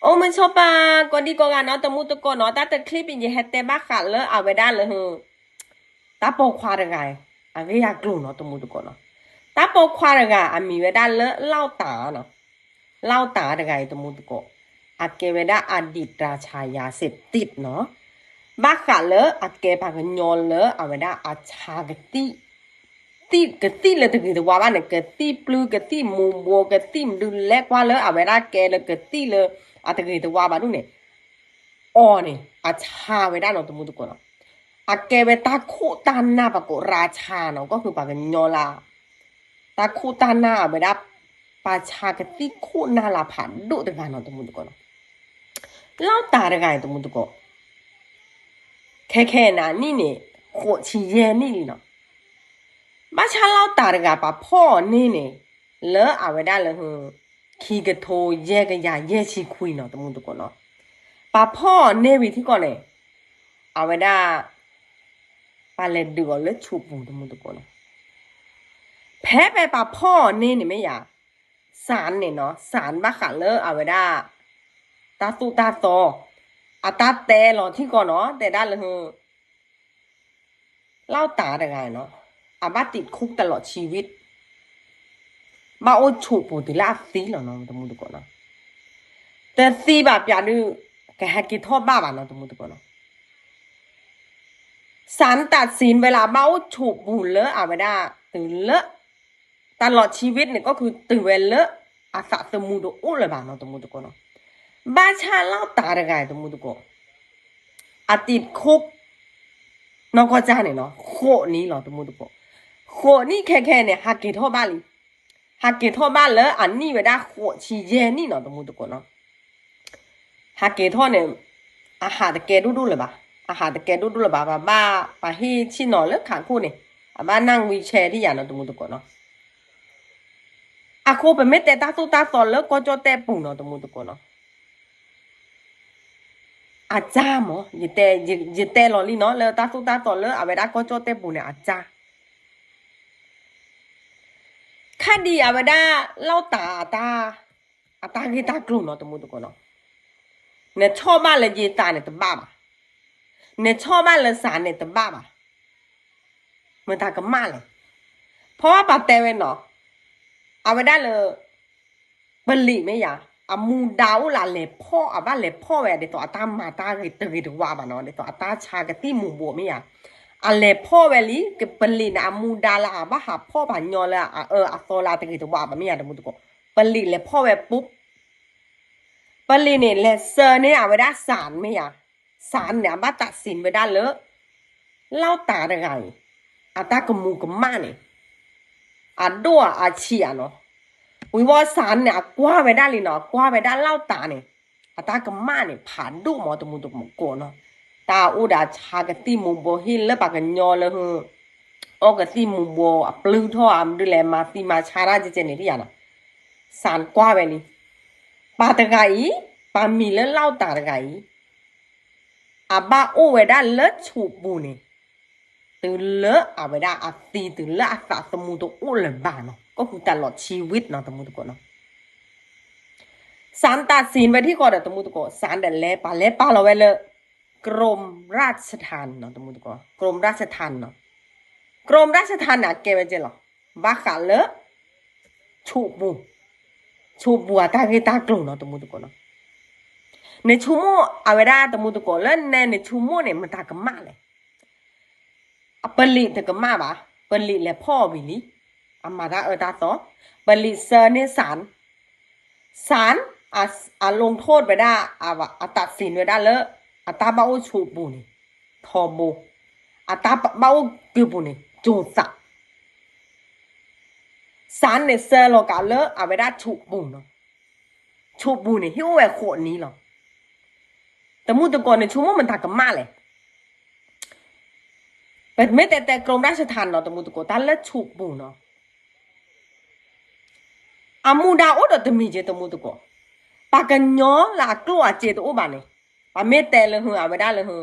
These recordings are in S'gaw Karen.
အိၣ်မုာ်ဆိပာ် ကိးဒံကိးဂၤနီၤ တမူတကိးနီၤ, တၢ်တချံပယဟဲတဲဘၣ်ဃးလၢအဝဲဒၣ်လၢ တၢ်ပိာ်ခွါတဂၤ အဂ့ၢ်အကျိၤနီၤ တမူတကိးနီၤ. တၢ်ပိာ်ခွါတဂၤအမံၤဝဲဒၣ်လၢ လီၢ်တၢ်နီၤ, လီၢ်တၢ်တဂၤအံၤ တမူတကိး, အကဲဝဲဒၣ် အဒံးတၢ်ဆါယၤစ့းတံးနီၤ, ဘၣ်ဃးလၢအကဲပှၤကညီလၢအဝဲဒၣ်အဆါကသံၣ် သံၣ်ကသံၣ်လၢတဂ့ၤတဝါဘၣ်န့ၣ်, ကသံၣ်ပျုၢ် ကသံၣ်မူၤဘှီး ကသံၣ်မနုၤလဲၣ် ကွၢ်လၢအဝဲဒၣ်ကဲလၢကသံၣ်လၢ အတဂ့ၤတဝါဘၣ်ဒ်န့ၣ်, အီၤန့ၣ် အဆါဝဲဒၣ်နီၤ တမူတကိးနီၤ. အကဲဝဲတၢ်ခိၣ်တၢ်နၢ်ပကိးရါဆါနီၤ, ကီၢ်ဃုာ်ပှၤကညီလၢ တၢ်ခိၣ်တၢ်နၢ်အဝဲဒၣ် ပှၤဆါကသံၣ်ခိၣ်နၢ်လၢဖးဒိၣ်တဂၤနီၤ တမူတကိးနီၤ. လီၢ်တၢ်တဂၤအံၤ တမူတကိး ခဲခဲအံၤန့ၣ် အနံၣ်န့ၣ် ဃိးဆံယဲၢ်နံၣ်လံနီၤ. ဘၣ်ဆၣ်လီၢ်တၢ်တဂၤ ပှၤဖီၣ်အီၤန့ၢ်န့ၣ် လၢအဝဲဒၣ်လၢ ခံကထိယဲၢ်ကယၤယဲၢ်ဆံခွံနီၤ တမူတကိးနီၤ. ပှၤဖီၣ်အီၤန့ၢ်ဝံၤထံကီၢ်န့ၣ် အဝဲဒၣ် ပှၤလဲၤဒုးအီၤလၢဆိးပူၤ တမူတကိးနီၤ. ဖဲဖဲပှၤဖီၣ်အီၤန့ၢ်န့ၣ်မ့ၢ်ယၤ စၣ်န့ၣ်နီၤ, စၣ်ဘၣ်ဃးလၢအဝဲဒၣ် တၢ်သိၣ်တၢ်သီ အတၢ်တဲလီၤထံကီၢ်နီၤ, တဲဒၣ်လၢ လီၢ်တၢ်တဂၤနီၤ အဘၣ်တံးခိၣ်တလီၤဆံဝံၣ် ဘၣ်အိၣ်ဆိးပူၤတုၤလၢအသံလီၤနီၤ တမူတကိးနီၤ. တသံဘၣ်ပၠးဒုး ကဟဲက့ၤထီၣ်ဘၣ်ဘၣ်နီၤ တမူတကိးနီၤ. စၣ်တၢ်စံးဝဲလၢအဘၣ်အိၣ်ဆိးပူၤလၢအဝဲဒၣ် တုၤလၢ တလီၤဆံဝံၣ်န့ၣ် ကီၢ်ဃုာ်တုၤဝဲလၢ အသးသမူတအိၣ်လၢၤဘၣ်နီၤ တမူတကိးနီၤ. ဘၣ်ဆၣ်လီၢ်တၢ်တဂၤ တမူတကိး အတံးခိၣ် နီၢ်ကီၢ်ကၢ်န့ၣ်နီၤ ဃိးနံၣ်လီၤ တမူတကိး. ဃိးနံၣ်ခဲခဲန့ၣ် ဟးက့ၤထီၣ်ဘၣ်လံ. ဟးက့ၤထီၣ်ဘၣ်လၢအနံၣ်ဝဲဒၣ်ဃိးဆံယဲၢ်နံၣ်နီၤ တမူတကိးနီၤ. ဟးက့ၤထီၣ်န့ၣ် အဟးတကဲဒိၣ်ဒိၣ်လၢၤဘၣ်. အဟးတကဲဒိၣ်ဒိၣ်လၢၤဘၣ်, ပှၤဘၣ် ပှၤဟ့ၣ်ဆ့ၣ်နီၤလၢခးခိၣ်န့ၣ် အဘၣ်နၢ်ဝံၤဆဲးထံၣ်ယၤနီၤ တမူတကိးနီၤ. အဃိပမ့ၢ်တဲတၢ်သိၣ်တၢ်သီလၢကီၢ်ကၠီၣ်တဲၣ်ပူၤနီၤ တမူတကိးနီၤ. အစၢ်မး ယတဲလီၤလံနီၤ လၢတၢ်သိၣ်တၢ်သီလၢအဝဲဒၣ်ကီၢ်ကၠီၣ်တဲၣ်ပူၤန့ၣ် အစၢ် ခါဒံးအဝဲဒၣ်လီၢ်တၢ် အတၢ်ဂ့ၢ်တၢ်ကျိၤနီၤ တမူတကိးနီၤ. နဆီၣ်ဘၣ်လၢယသးန့ၣ်တဘၣ်ဘၣ်, နဆီၣ်ဘၣ်လၢစၣ်န့ၣ်တဘၣ်ဘၣ်, မတၤကမၣ်လဲၣ်. ဖီဘၣ်ပှၤတဲဝဲနီၤ, အဝဲဒၣ်လၢ ပလံးမ့ၢ်ယၤ, အမူဒါအိၣ်လၢအလဲၤဖီၣ် အဘၣ်လဲၤဖီၣ်ဝဲ ဒ်သိးအတၢ်မၤတၢ်ဂ့ၤတဂ့ၤတဝါဘၣ်နီၤ, ဒ်သိးအတၢ်ဆါကသံၣ်မူၤဘှီးမ့ၢ်ယၤ, အလဲၤဖီၣ်ဝဲလံ, ပလံးန့ၣ် အမူဒါလၢအဘၣ်ဟးဖီၣ်ပှၤညီလၢအအၢအသီလၢအတဂ့ၤတဝါဘၣ်မ့ၢ်ယၤ တမူတကိး, ပလံးလဲၤဖီၣ်ဝဲပူၤ, ပလံးန့ၣ် လဲၤဆှၢန့ၢ်အဝဲဒၣ်စၣ်မ့ၢ်ယၤ, စၣ်န့ၣ် အဘၣ်တၢ်စံးဝဲဒၣ်လၢ လီၢ်တၢ်တဂၤအံၤ အတၢ်ကမူၤကမၣ်န့ၣ် အဒိၣ်အဆံးဧါနီၤ. ဝံၤဝီစၣ်န့ၣ် အကွၢ်ဝဲဒၣ်လံနီၤ, အကွၢ်ဝဲဒၣ်လီၢ်တၢ်န့ၣ် အတၢ်ကမၣ်န့ၣ် ဖးဒိၣ်မး တမူတကိးနီၤ, တၢ်အိၣ်ဒီးဆါကသံၣ်မူၤဘှီး ဟ့ၣ်လၢပှၤကညီလၢ အီၣ်ကသံၣ်မူၤဘှီး အပျုၢ်ထီၣ် အမနုၤလဲၣ် မၤသံမၤဆါတၢ်ကဲကဲန့ၣ် ထံၣ်ယၤနီၤ, စၣ်ကွၢ်ဝဲလံ, ပှၤတဂၤအံၤ ပှၤမံၤလၢလီၢ်တၢ်တဂၤအံၤ အဘၣ်အိၣ်ဝဲဒၣ်လၢဆိးပူၤန့ၣ် တုၤလၢအဝဲဒၣ်အသံတုၤလၢအသးသမူတအိၣ်လၢၤဘၣ်နီၤ, ကီၢ်ဃုာ်တၢ်လီၤဆံဝံၣ်နီၤ တမူတကိးနီၤ. စၣ်တၢ်စံးဝဲထံကီၢ်ဒီး တမူတကိး, စၣ်ဒီးလဲၤ ပှၤလဲၤပာ်လီၤဝဲလၢ กรมราชทัณฑ์နီၤ တမူတကိး, กรมราชทัณฑ์နီၤ, กรมราชทัณฑ์န့ၣ် အကဲဝဲကဲလီၤ, ဘၣ်ဃးလၢ ဆိးပူၤ, ဆိးပူၤအတၢ်ဂ့ၢ်တၢ်ကျိၤနီၤ တမူတကိးနီၤ. နဆိကမိၣ်အဝဲဒၣ် တမူတကိး လၢနဲနဆိကမိၣ်န့ၣ် မတၤကမၣ်လဲၣ်. ပလံးတကမၣ်ဘၣ်, ပလံးလဲၤဖီၣ်ဝံၤလံ, အမၤတၢ်အၢတၢ်သီ, ပလံးဆှၢန့ၢ်စၣ်, စၣ် အ ลงโทษ ဝဲဒၣ်, အတၢ်စံးဝဲဒၣ်လၢ အတၢ်ဘၣ်အိၣ်ဆိးပူၤန့ၣ် ထီဘိ, အတၢ်ဘၣ်အိၣ်က့ၤပူၤန့ၣ် ကၠိၤသး စၣ်န့ၣ်ဆှၢလီၤကးလၢအဝဲဒၣ်ဆိးပူၤနီၤ, ဆိးပူၤန့ၣ် ဟ့ၣ်အိၣ်ဝဲဃိးနံၣ်လီၤ. တမူတကိးန့ၣ် ဆိကမိၣ်မတၤကမၣ်လဲၣ်. ပမ့ၢ်တဲတဲ กรมราชทัณฑ์နီၤ တမူတကိး တၢ်လၢဆိးပူၤနီၤ, အမူဒါအိၣ်ဒီးတမံၤက့ တမူတကိး, ပှၤကညီလၢအကျိၣ်အစ့တအိၣ်ဘၣ်န့ၣ်, ပမ့ၢ်တဲလၢဟု အဝဲဒၣ်လၢဟု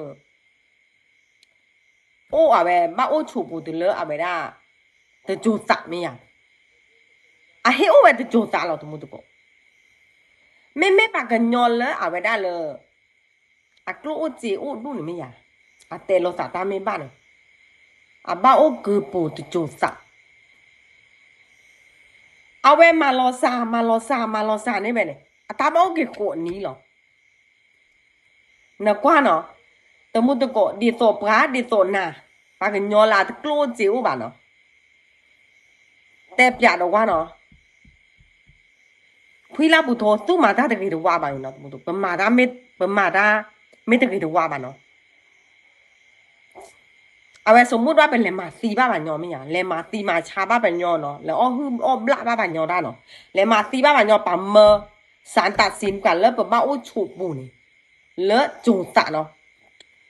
အိၣ်အဝဲဘၣ်အိၣ်ဆိးပူၤတုၤလၢအဝဲဒၣ် တကၠိၤသးမ့ၢ်ယၤ, အဟ့ၣ်အိၣ်ဝဲတကၠိၤသးလီၤ တမူတကိး. မ့မ့ၢ်ပှၤကညီလၢအဝဲဒၣ်လၢ အကျိၣ်အိၣ်စ့အိၣ်ဒူၣ်န့ၣ်မ့ၢ်ယၤ, အတဲလိာ်သးတၢ်မ့ၢ်ဘၣ်န့ၣ်, အဘၣ်အိၣ်ကၢပူၤတစိၤသး, အဝဲမၤလီၤစၢ် မၤလီၤစၢ် မၤလီၤစၢ်န့ၣ်ဝဲန့ၣ် အတၢ်ဘၣ်အိၣ်က့ၤဃိးနံၣ်လီၤ. နကွၢ်နီၤ, တမူတကိး ဒ်သိးပှၤ ဒ်သိးနၤ, ပှၤကညီလၢအတကျိၣ်အိၣ်စ့အိၣ်ဘၣ်နီၤ, တဲပျးဒီးဝါနီၤ, ဖှံလၢပူၤထိ သူမၤတၢ်တဂ့ၤတဝါဘၣ်န့ၣ်နီၤ, ပမၤတၢ် ပမၤတၢ်မ့ၢ်တဂ့ၤတဝါဘၣ်နီၤ, အဝဲဆိမိၣ်ဒၣ်ပလဲၤမၤသံဘၣ်ပှၤကညီမ့ၢ်ယၤ, လဲၤမၤသံမၤဆါဘၣ်ပှၤကညီနီၤ, လဲၤအီၣ်ဟုၣ်အီၣ်ဘျၣ်ဘၣ်ပှၤကညီတၢ်နီၤ, လဲၤမၤသံဘၣ်ပှၤကညီ ပမၢ စးတးစံပှၤလၢပဘၣ်အိၣ်ဆိးပူၤန့ၣ်, လၢစိၤသးနီၤ,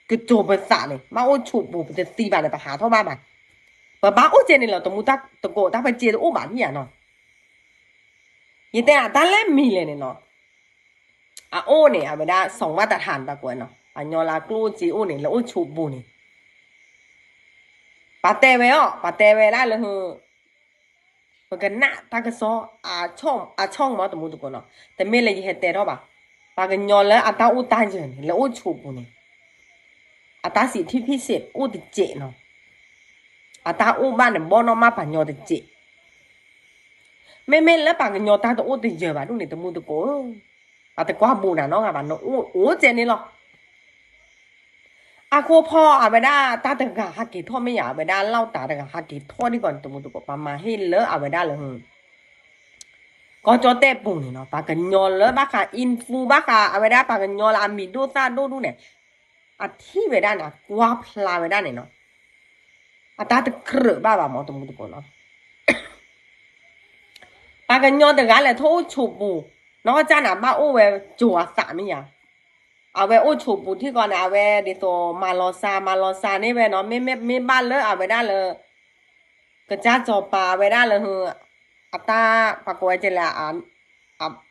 ကစိၤပသးန့ၣ် ဘၣ်အိၣ်ဆိးပူၤ ပတသံဘၣ်န့ၣ် ပဟးထီၣ်ဘၣ်ဘၣ်, ပဘၣ်အိၣ်ကဲန့ၣ်လီၤ, တမူတကိး တၢ်ပစ့တအိၣ်ဘၣ်မ့ၢ်ယၤနီၤ, ယတဲအတၢ်လဲၢ်မံၤလဲၣ်န့ၣ်နီၤ, အအိၣ်န့ၣ် အဝဲဒၣ် စီၤဝၣ်တထၣ် တၢ်ကွဲးနီၤ, ပှၤကညီလၢအကျိၣ်အိၣ်စ့အိၣ်န့ၣ် လၢအိၣ်ဆိးပူၤန့ၣ်, ပှၤတဲဝဲအီၤ ပှၤတဲဝဲဒၣ်လၢ ပကနၣ်တၢ်ကစီၣ် အဆီၣ်မီတမူတကိးနီၤ, တမ့ၢ်လၢယဟဲတဲထီၣ်ဘၣ်, ပှၤကညီလၢအတၢ်အိၣ်တၢ်ယၢၤန့ၣ် လၢအိၣ်ဆိးပူၤန့ၣ်, အတၢ်စံးထံဖံးစ့းအိၣ်တစဲးနီၤ, အတၢ်အိၣ်ဘၣ်န့ၣ် ဘီၣ်နီၣ်မးပှၤကညီတစဲး, မ့မ့ၢ်လၢပှၤကညီတၢ်တအိၣ်တယၢၤဘၣ်ဒ်န့ၣ် တမူတကိးဧၢ, ပှၤတကွၢ်ဘူးနၤနီတဂၤဘၣ်, နအိၣ်အိၣ်ကဲန့ၣ်လီၤ. အဃိဖဲအဝဲဒၣ်တၢ်တဂၤဟးက့ၤထီၣ်မ့ၢ်ယၤ, အဝဲဒၣ်လီၢ်တၤတဂၤဟးက့ၤထီၣ်ဒ်ကီးန့ၣ် တမူတကိး ပှၤမၤဟ့ၣ်လၢအဝဲဒၣ်လၢ ကီၢ်ကၠီၣ်တဲၣ်ပူၤန့ၣ်နီၤ, ပှၤကညီလၢဘၣ်ဃး influence ဘၣ်ဃး အဝဲဒၣ်ပှၤကညီလၢအမံၤဒိၣ်သၣ်ဒိၣ်ဒူၣ်န့ၣ်, အထံၣ်ဝဲဒၣ်န့ၣ် အကွၢ်ဖျါဝဲဒၣ်န့ၣ်နီၤ, အတၢ်တကြၢးဘၣ်ဘၣ်မီတမူတကိးနီၤ ပှၤကညီတဂၤလဲၤထီၣ်အိၣ်ဆိးပူၤ, နီၢ်ကစၢ်န့ၣ် ဘၣ်အိၣ်ဝဲစိၤအသးမ့ၢ်ယၤ, အဝဲအိၣ်ဆိးပူၤထံကီးန့ၣ် အဝဲဒ်သိးမၤလီၤစၢ် မၤလီၤစၢ်န့ၣ်ဝဲနီၤ, မ့မ့ၢ်ဘၣ်လၢအဝဲဒၣ်လၢ ကစၢ်စီၤပၤဝဲဒၣ်လၢ အတၢ်ပှၤကိးဝဲကဲလဲၣ်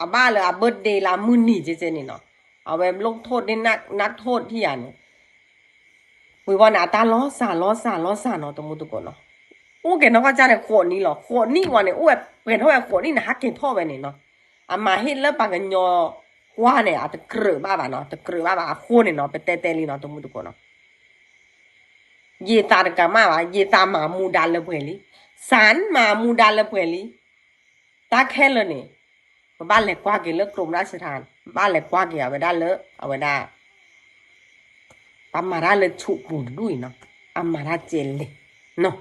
အဘၣ်လၢအ birthday လၢအမုၢ်နံၤကဲကဲန့ၣ်နီၤ, အဝဲလိၣ်ထိၣ်ဒ်နၢ်ထိၣ်ထံၣ်ယၤန့ၣ်, ဝံၤဝီန့ၣ် အတၢ်လီၤစၢ်လီၤစၢ်လီၤစၢ်နီၤ တမူတကိးနီၤ, အိၣ်ကဲနီၢ်ကစၢ်န့ၣ် ဃိးနံၣ်လီၤ, ဃိးနံၣ်ဝံၤန့ၣ် အိၣ်ဝဲပှဲၤထီၣ်ဝဲဃိးနံၣ်န့ၣ် ဟးက့ၤထီၣ်ဝဲန့ၣ်နီၤ, အမၤဟ့ၣ်လၢပှၤကညီကွၢ်န့ၣ် အတကြၢးဘၣ်ဘၣ်နီၤ, တကြၢးဘၣ်ဘၣ်အဃိန့ၣ်နီၤ, ပတဲတဲလံနီၤ တမူတကိးနီၤ ယသးတကမၣ်ဘၣ်, ယသးမၤမူဒါလၢပှဲၤလံ, စၢ်မၤမူဒါလၢပှဲၤလံ, တၢ်ခဲလၢာ်န့ၣ် ပဘၣ်လဲၤကွၢ်က့ၤလၢ ကရူးမရၢ်စထၢၣ်, ဘၣ်လဲၤကွၢ်က့ၤအဝဲဒၣ်လၢ အဝဲဒၣ် ပှၤမၤတၢ်လၢဆိးပူၤတဒူၣ်အံၤနီၤ, အမၤတၢ်ကဲလဲၣ်နီၤ,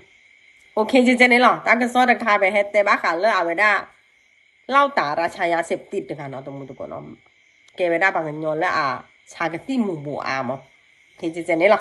အိၣ်ခ့ကဲကဲန့ၣ်လီၤ, တၢ်ကစီၣ်တခါ ပဟဲတဲဘၣ်ဃးလၢအဝဲဒၣ် လီၢ်တၤရၣ်ဆါယၤစဲးပတံးတဂၤနီၤ တမူတကိးနီၤ, ကဲဝဲဒၣ်ပှၤကညီလၢအဆါကသံၣ်မူၤဘှီးအါမး, ခ့ကဲကဲန့ၣ်လီၤ